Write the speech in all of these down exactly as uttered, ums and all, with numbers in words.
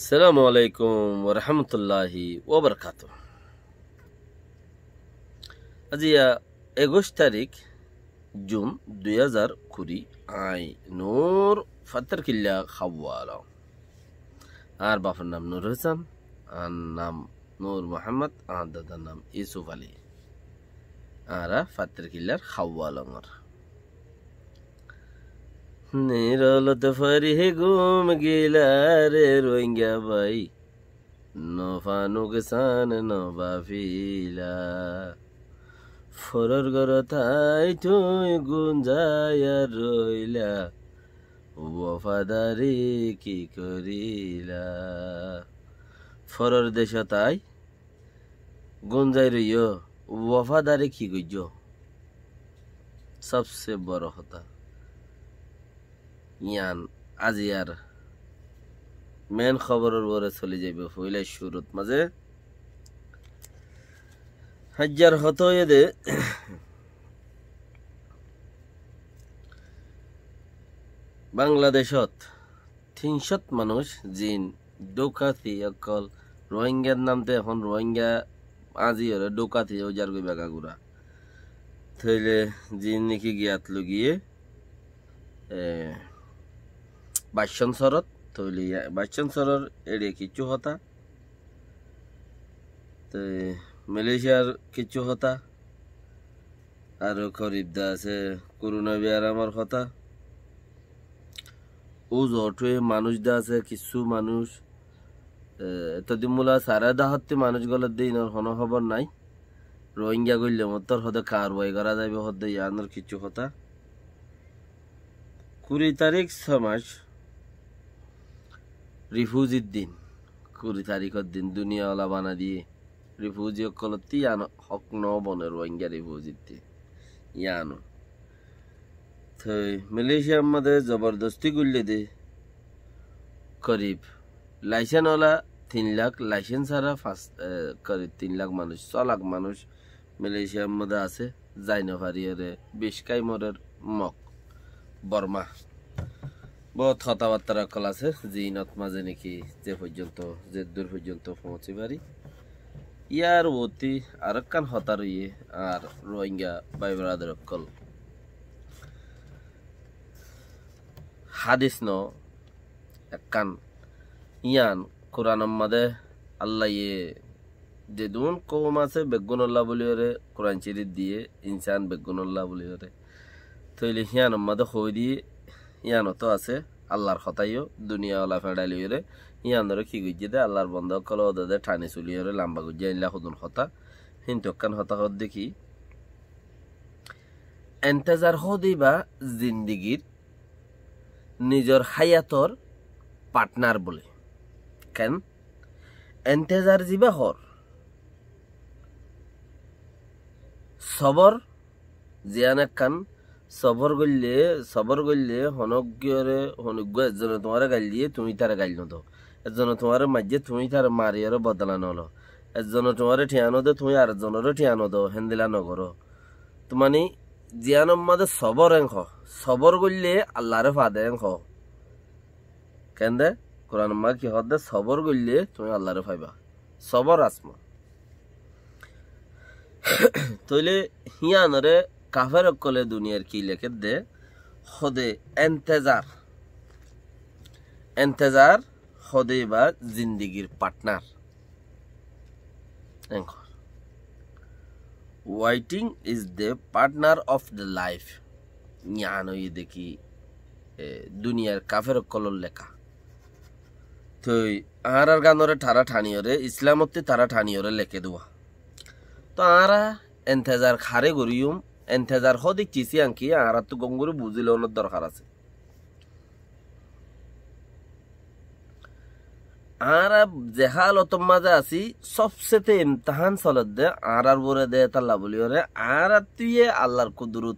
Assalamu alaikum warahmatulláhi wabarakátuhu. Aijja ekuic tarík Jun dui házar kuri, añí Nur Fattarkilla Háwalong. Añár bafor nam Nur Hósen, añár nam Nur Muhámmad, añár dadar nam Yusuf Ali. Añára Fattarkillar Háwalongor. Nirolot fori gúm gila re Rohingya bái, no fa nuksan no fa fila. Foror górot tái tui gunzaiya roila, wafadari ki gorila? Foror decot tái gunzai roiyo, wafadari ki goijjo? Sobse boro hotá. Yián aijjar main hóboror uore soli zaibo. Foila cúrut mazé aijjar hotá óiye de, Bangladecot tin cót manúic ziín dókati ókkol, Rohingyar nam de ehón Rohingya añziyóre dókati ói zargói bagagura. Tóile ziín niki giyat logiyé, e, Baccón sorot, tóile ya-, Baccón soror eçe kiccú hotá, te Malaysiar kiccú hotá, aró korib de asé korona biyaramor hotá. Uzu othé manúic de asé, kissú manúic, e, etodin mula sare dahotti manúic golor de inor honó hóbor nái. Rohingya goille mottor hode karwai gora zaibo hode yiánor kissú hotá. Kuri tarík só mac, rifuzir din, kuri taríkor din duniya ola banai diyé. Rifuzi ókkolottí yián hók no bone, Rohingya rifuzittí yiáno. Toi Malaysiar mazé zobordosti goille de korib laicen ola tin lak, laicen sára fañs, e, korib tin lak manúic, só lak manúic Malaysiar mazé asé. Zai no fariyóre bic kai morer Mok, Borma. Bout hotábattar ókkol asé, ziínot mazé niki ze foijjonto, zeddur foijjonto foóñsi fari. Yar uottí arekkán hotá roiyé, añár Rohingya bái beradar ókkol. Hádis no ekkán, yián Kuranor mazé Allaye zedún koum asé, beggúnolla buliyóre Kuran Córif diyé, insán beggúnolla buliyóre. Tóile híyanor mazé hoói diyé, híyanotó asé, Allar hotá yó, duniya ola feçai loiyóre, híyanoré ki goijjé dé, Allar bonda ókkol ódede thani suliyóre lamba goijjé, eilla hodún hotá. Híntu ekkán hotá hoódde ki, entezar hoóde íba zindigir nizor háyator partnar bóle. Ken? Entezar zibá hoór, sobor, ziyán ekkán sobor goille, sobor goille honóggiyóre, honógguwa ezzone tuáñre gail diyé, tuñí taré gail nodó. Ezzone tuáñre maijjé, tuñí taré mariyóre bodola nolo. Ezzone tuáñre thiañ nodé, tuñí arezzonoré thiañ nodó, héndilla nogoró. Tuáñni ziyánor mazé sobor en hoó, sobor goille Allaré fade en hoó. Kende? Kuranor mazé ki hoódde, sobor goille tuñí Allaré faiba. Sobor asma. Tóile híyanoré kafer ókkole duniyar ki lekédde, hoóde entezar. Entezar hoóde íba zindigir partnar. Enkor. Waiting is the partner of the life. Yián óiye dé ki, e, duniyar kafer ókkolor leká. Toi añárar ganoré tará thaniyóre, Islamottí tará thaniyóre leké duwa. Toi añára entezar haré goríyum, entezar hoóde ki, yián ki, añárattú gom gorí buzí loonor dorkar asé. Añára ze hálotor mazé así, sobsete imtahán soledde añárar uore de, étalla buliyóre añárattúye Allar kudurut.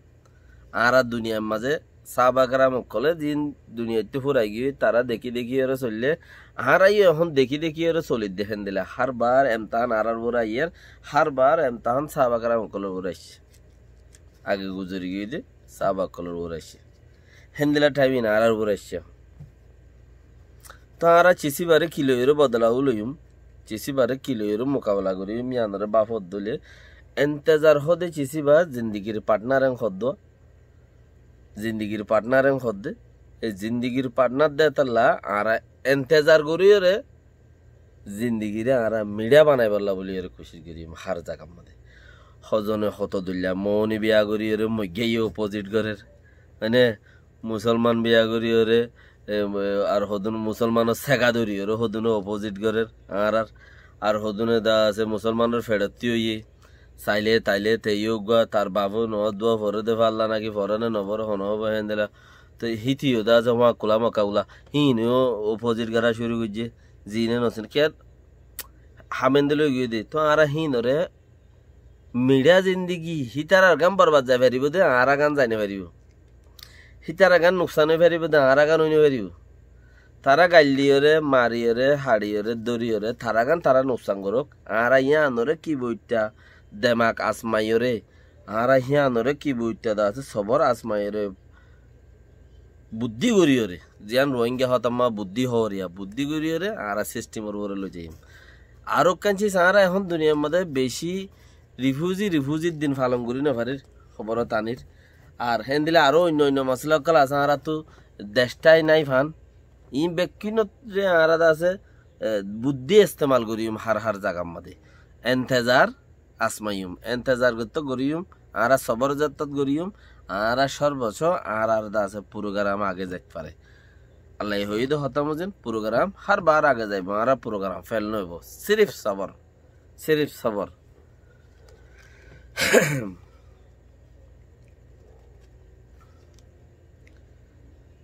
Añára duniyar mazé sáhaba keram ókkole ziín duniyaittú furai giyói, tará dekí dekíyore soille, añára yó ehón dekí dekíyore solidde héndilla. Hárbar emtahán añárar uore aiyér, hárbar emtahán sáhaba keram ókkolor uore aiccé. Age guzori giyói de sáhaba ókkolor uore aiccé. Héndilla thaim iín añárar uore aiccé. Tóu añára Chisíbaré ki loiyóre bodola loiyúm, Chisíbaré ki loiyóre mukabela goríyum, yíanoré báfot dóile, entezar hoóde Chisíba zindigir partnar en hoddúa, zindigir partnar en hoddé, e zindigir partnar de tolla añára entezar goríyóre zindigiré añára miçá banaibálla bóliyoré kucíc goríyum hár zagar mazé. Hozone hoto dóilla moóni biya goríyoré moiggáiye opozit gorér. Mane, musolman biya goríyoré, e, ar hodún musolmanor sega dóriyoré hodúne opozit gorér añárar. Ar hodúne de asé musolmanor feçottí óiye, sailé tailé teyó uggúa, tar bafó noóddua, foré de falla náki foré né noforé, hone hoóbo héndilla. Te hítiyó de asé fúañkula mokabula. Híineó opozit gorá cúru goijjé. Ziíne nosín kiyá ham endilla óigiyói de. Tóu añára híinoré miçá zindigi, hítarar gán borbad zai faribóu de, añára gán zai nofaribóu. Hítarar gán nuksan ói faribóu de, añára gán ói nofaribóu. Tará gail diyoré, mariyoré, haçiyoré, dóriyoré, tará gán tará nuksan gorók. Añára yíanoré ki boitta demak asmaiyoré, añára híanoré ki boitta de asé sobor asmaiyoré, buddí goríyoré, ziyán Rohingya hotámma buddí hoór yá, buddí goríyoré añára sistimor uore loizaiyum. Ar ekkán ciz, añára ehón duniyar mazé beci rifuzi, rifuzi din falon gorí nofarir, hoborot anir. Ar héndilla aró oinno oinno mosala ókkol asé, añárattú dectái nái fán. Iín bekkúnoré añára de asé, e, buddí estemal goríyum hár hár zagar mazé. Entezar asmaiyum, entezar goittóu goríyum, añára sobor zottót goríyum, añára sórbocó añárar de asé purogaram age zaitfaré. Allaye hoiyé de hotá mozin, purogaram hár bar age zaibou, añára purogaram fel noóibou, sirif sobor, sirif sobor.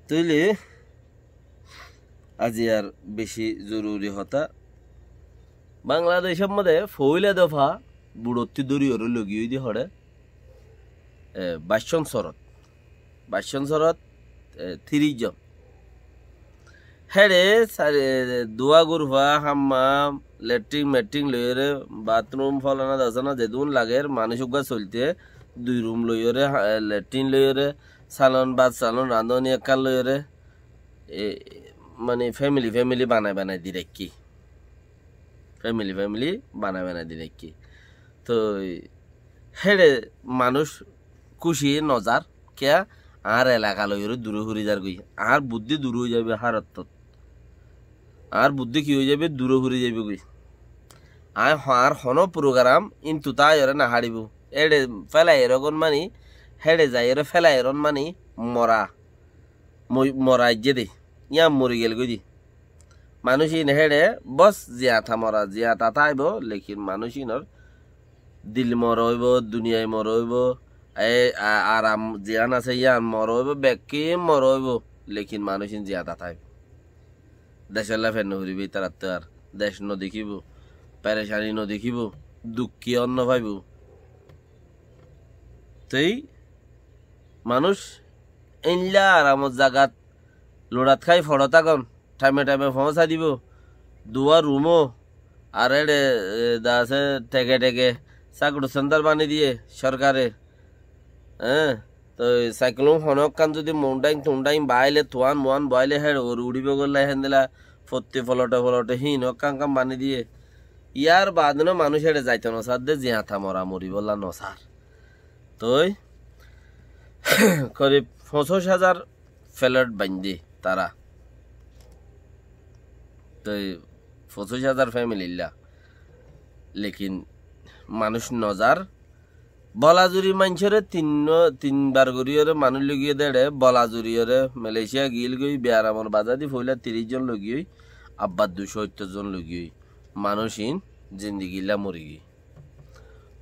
Tóile aziyar beci zoruri hotá. Bangladecór modé foóila dofa buçottí dóriyoré loigiyói de hoçé, e, baiccón sorot. Baiccón sorot, e, tiríc zon. Héçe sari, e, duwa gurfa, hammam, letrin metrin loiyóre, batrum, folana dasana zedún lager, manúic uggúa soilté, dui rum loiyóre, ha, e, letrin loiyóre, salon, bat salon, rañdóni ekkán loiyóre, e, mani femili femili banai banai di raikkí. Femili femili banai banai di raikkí. Toi héçe manúic kúci nozar, kiyá? Añár elaka loiyóre duré fori zargói. Añár buddí duré ói zaibói hárottót. Añár buddí ki ói zaibói? Duré fori zaibói goi. Añí ho-, añár honó purogaram íntu táiyoré noháçibóu. Éçe félaiyoré gón mani, héçe zaiyóre félaiyoré mani mora. Moi-, mora aijjé de, yían mori gel goi de. Manúic ín héçe bos ziyata mora, ziyata táibou, lekin manúic ínor dil mora óibou, duniyai mora óibou, e, a-, aram ziyán asé yían mora óibou, bekkín mora óibou, lekin manúic ín ziyata táibou. Decólla fenno foribóu, ítarattú ar dec nodekíbou, perecani nodekíbou, dukki ónno faibóu. Toi manúic éilla aramor zagat luçat hái foço tágon, thaime thaime foóñsai dibou, duwa rumó, ar éçe, e, de asé theke theke sákuru sendar bani diyé sorkare, eé, toi saiklón honó ekkán zodi mundháin tundháin baáile, tuán muán baáile héçe ori uçíbou goillá héndilla fottí folote folote híin ekkán ekkán bani diyé. Yar baade no manúic héçe zaito nosár de, ziyata mora moribólla nosár. Toi korib foñsíc házar felot baindé tará. Toi foñsíc házar femililla. Lekin manúic nozar. Bolazuri maincóre tin, tinbar goríyoré manúic loigiyé dé éçe, bolazuriyoré Malaysia giyíl goi, biyaramor bazá di foóila tiríc zon loigiyói, abbar dui cót óittor zon loigiyói. Manúic ín zindigilla morigiyói.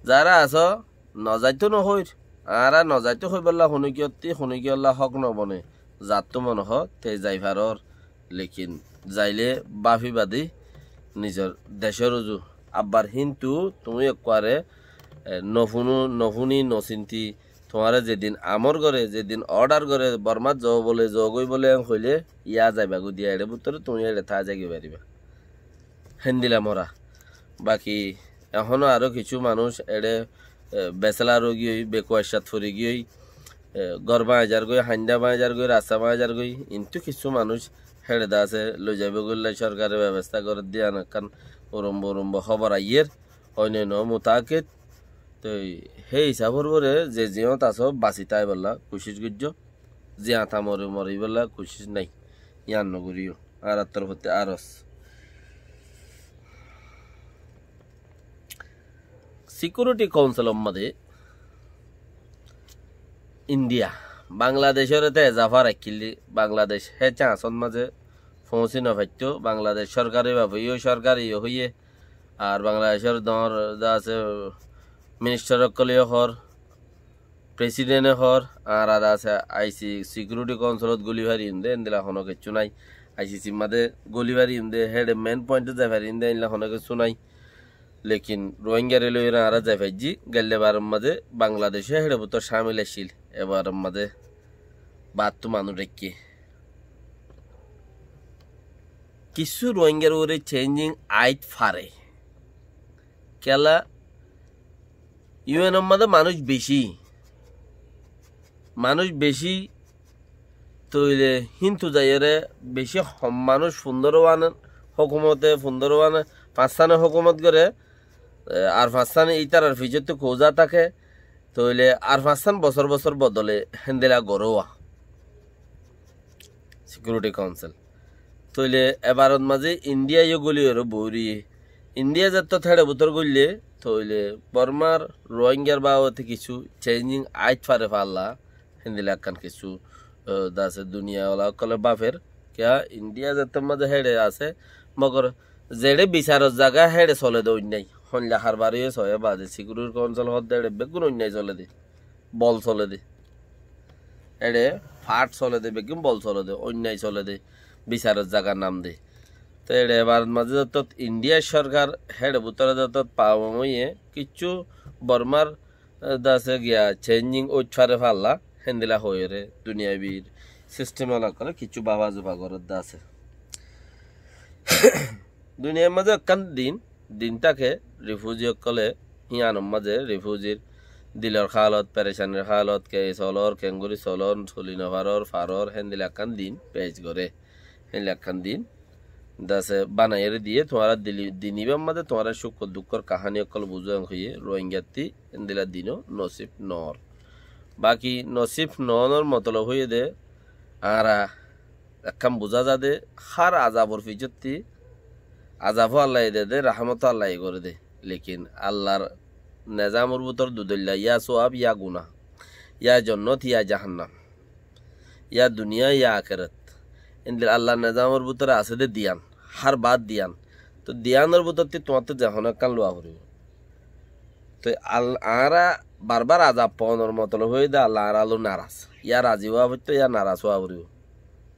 Zará asó, nozaito nohoir. Añára nozaito hoibálla honókiyottí, honókiyolla hók nobone. Zattú mone hoó, te zai farór. Lekin zailé báfi badi nizor decór uzu. Abbar híntu tuñí ekkuare, e, nofúno, nofúni, nosinti, tuáñre zedin amor goré, zedin órdar goré, Bormát zoó bóle, zoó goi bóle, en hoilé, yá zaiba goi diya, eçé bútore tuñí eçé tái zai goi faribá. Héndilla mora. Baki ehóno aró kissú manúic eçé, e, beséla roigiyói, bekuaccát forigiyói, e, gór báñgi zargói, haindá báñgi zargói, rasta báñgi zargói, intú kissú manúic héçe de asé loi zaibói goi lla sorkare bebostá gorédde yián ekkán urumbo urumbo hóbor aiyér, óinno óinno mutakid. Toi hé hísafor uore ze ziyót asó basi táibolla kucíc goijjó, ziyáta mori moribólla kucíc nái, yián nogoríyo. Añárar torfótti aros. Sikiuriti kaunsilor mazé Indiya, Bangladecóre te ezafa raikkíl dé, Bangladec hé cáñsot mazé foóñsi nofaittó, Bangladec sorkari bafeyó, sorkari yó hoiyé, ar Bangladecór doóñr de asé ministar ókkole yó hoór, president e hoór, añára de asé I C, sikiuriti kaunsilot góli fariyum dé, endilla honó kessú nái. I C C r mazé góli fariyum dé, héçe mein pointot zai fariyum dé, endilla honó kessú nái. Lekin Rohingyare loiyóre añára zai faijjí, gelle baror mazé Bangladec ó héçe bútore cámil accíl, e baror mazé báttú manúic raikké. Kissú Rohingyar uore changing aid fare. Kiyólla U N or mazé manúic bicí. Manúic bicí, tóile híntu zaiyóre bicí hom manúic, fundóro wan hókumote, fundóro wan, fañssán hókumot goré, e, ar fañssán ítarar fisóttu kouza táke, tóile ar fañssán bosór bosór bodole héndilla gorówa. Sikiuriti kaunsil. Tóile ebarot mazé Indiya yó góli óre boóri. Indiya zettót héçe bútor góille, tóile Bormar Rohingyar babote kissú changing aid fare falla, héndilla ekkán kissú, e, de asé duniya ola ókkole bafer. Kiyá Indiya zettót mazé héçe asé, mogor zeçé bisaror zaga héçe sole de oinnai. Hoilla harbar yó soye bade sikiuriti kaunsil hoódde héçe beggún oinnai sole de. Bol sole de. Eçe fáth sole de, beggún bol sole de, oinnai sole de, bisaror zagar nam de. Te eçe ebarot mazé zottót Indiyar sorkar héçe bútore zottót pawon óiye, kissú Bormar, e, de asé giya changing óit fare falla, héndilla hoiyóre duniyabir sistem ola ókkole kissú bafa zufa gorédde asé. Duniyar mazé ekkán din, din táke, rifuzi ókkole, híyanor mazé rifuzir dilor hálot, perecanir hálot, ke solor, kengóri solor, soli nofaror, faror, héndilla ekkán din pec goré. Héndilla ekkán din de asé banaiyóre diyé, tuáñra dili-, din ibár mazé tuáñra cúk dukkór kaháni ókkol buzó en hoiyé, Rohingyatti héndilla dinó nosib noór. Baki nosib noónor motolob hoiyé de, añára ekkán buzá za de, hár azabor fisótti azabó Allaye de de, rahámoto Allaye goré de. Lekin Allar nezamor bútor dudoilla, ya suwab, ya guná, ya jonnot, ya jahannam, ya duniya, ya akérat. Endilla Allar nezamor bútore asé de diyan, hár baát diyan. Toi diyanor bútotti tuáñttu ze honó ekkán luwa foribó. Toi al-, añára barbar azab poonor motolob óiye de Allah añára lói naras. Ya razi ówa foittó, ya naras ówa foribó.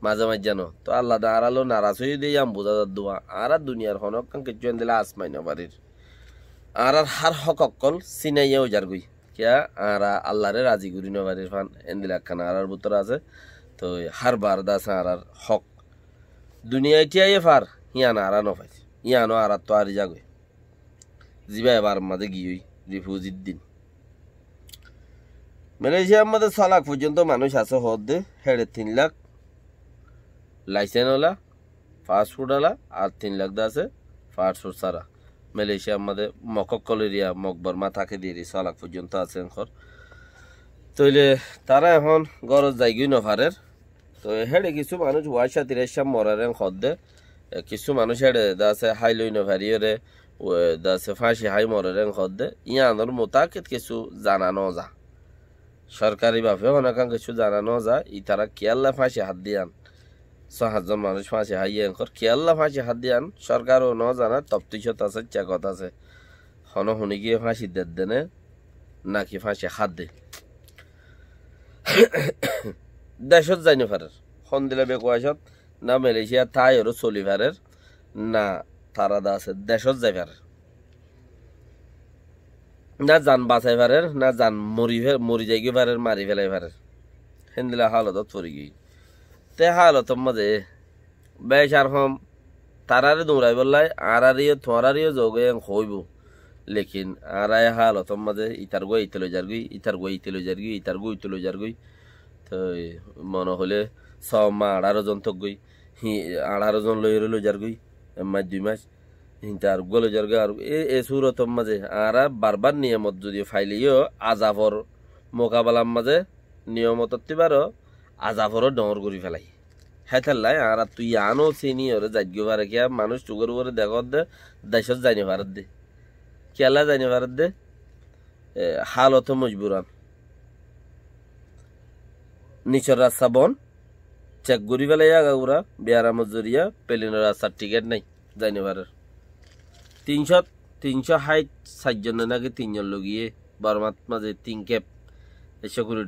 Mazé maijja no. Toi Allah de añára lói naras óiye de yián buzá zadde. Añára duniyar honó ekkán kessú endilla asmai nofarir. Añárar hár hók ókkol sinaiyá ói zargói. Kiyá añára Allare razi gorí nofarir fán. Endilla ekkán añárar bútore asé. Toi hár bar de asé añárar hók. Duniyai thíyaiyé far, híyan añára nofair. Híyano añárattu ári zagói. Zibá ebar mazé giyói, rifuzir din. Malaysiar mazé só lak foijjonto manúic asé hoódde, héçe tin lak laisen ola, fasfud ola, ar tin lak de asé fasfud sára. Malaysiar mazé Mok ókkol eriya, Mok Borma táke de eri só lak foijjonto asé enkor. Tóile tará ehón górot zaigói nofarer. Toi héçe kissú manúic wácca tirácca morer en hoódde, e, kissú manúic héçe de asé hái loi nofariyóre, e, de asé fáñci hái morer en hoódde, yíanor mutakid kissú zana nóza. Sorkari bafe honó ekkán kissú zana nóza, itará kiyólla fáñci hádde yían. Só háñtzon manúic fáñci háiye enkor, kiyólla fáñci hádde yían, sorkare nózana, tofticot asé, cekot asé. Honó hone giyé fáñci dedde né, naki fáñci hádde. Decót zai nofarer. Hondilla bekuwacót, na Malaysia táiyoró soli farer, na tará de asé decót zai farer. Na zan basai farer, na zan mori fe-, mori zaigói farer, mari felai farer. Héndilla hálotot fori giyói. Te hálotor mazé Bec ar hom, taráre duñraibólla, añáráre yó, tuáñráre yó zogói en hoóibou. Lekin añára e hálotor mazé itar gúa ite loi zargói, itar gúa ite loi zargói, itar gúa ite loi zargói. Toi mone hoilé só ma añçáro zon tókgói. Hí-, añçáro zon loiyóre loizargói, ek mac dui mac. Hínte ar uggúa loizargói, ar e, e súrotor mazé añára barbar niyomot zodi faileyó, azafor mukabalar mazé niyomotottú baró azaforó dhoóñr gorí felai. Hétolla añárattú yiáno siniyóre zaitgói fare kiyá, manúic cukór uore dekódde, decót zai nofaredde. Kiyólla zai nofaredde? E, hálot mojburan. Nicor rasta bon, cek gorí felaiye agagura, biyaramor zoriya, pelenor rastar tikét nai, zai nofarer. Tincót, tincó háit sair zone náki tin zon logiyé, Bormat mazé tin kep, ekcó kuri,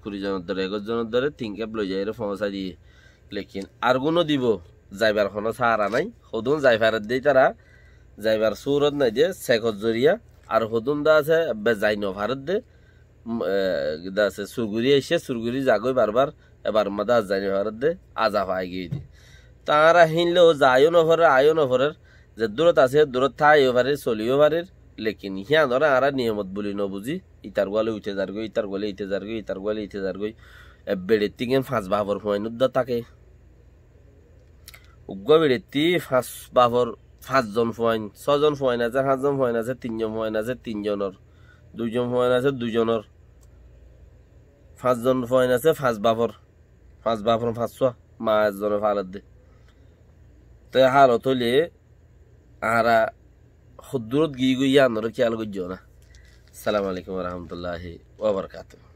kuri zonor dóre, ekcó zonor dóre tin kep loizaiyóre foóñsai diyé. Lekin argúno dibo, zaibar honó sahara nái, hodún zai faredde ítara, zaibar súrot nái de, sekor zoriya, ar hodún de asé, ebbe zai nofaredde, mm, e, de asé, sur gorí aiccé, sur gorí zagói barbar, ebar mazé ar zai nofaredde, azaf aigiyói de. Te añára híinle ó zaiyó noforer, aiyó noforer, ze durot asé, durot táiyo farir, soliyó farir, lekin híanoré añára niyomot buli nobuzí, itar guále uite zargói, itar guále ite zargói, itar guále ite zargói. E beçettí ken fañs bafor fuain uddá táke. Uggúa beçettí fañs bafor, fañs zon fuain, só zon fuain asé, háñt zon fuain asé, tin zon fuain asé, tin zonor, dui zon fuain asé, dui zonor, fañs zon fuain asé, fañs bafor, fañs bafor fañssúa, maa ezzone faledde. Te hálot óile añára hoddúrot giyí goi yíanoré kiyál goijjó na. Assalamu alaikum wa rahmatullahi wa barakatuhu.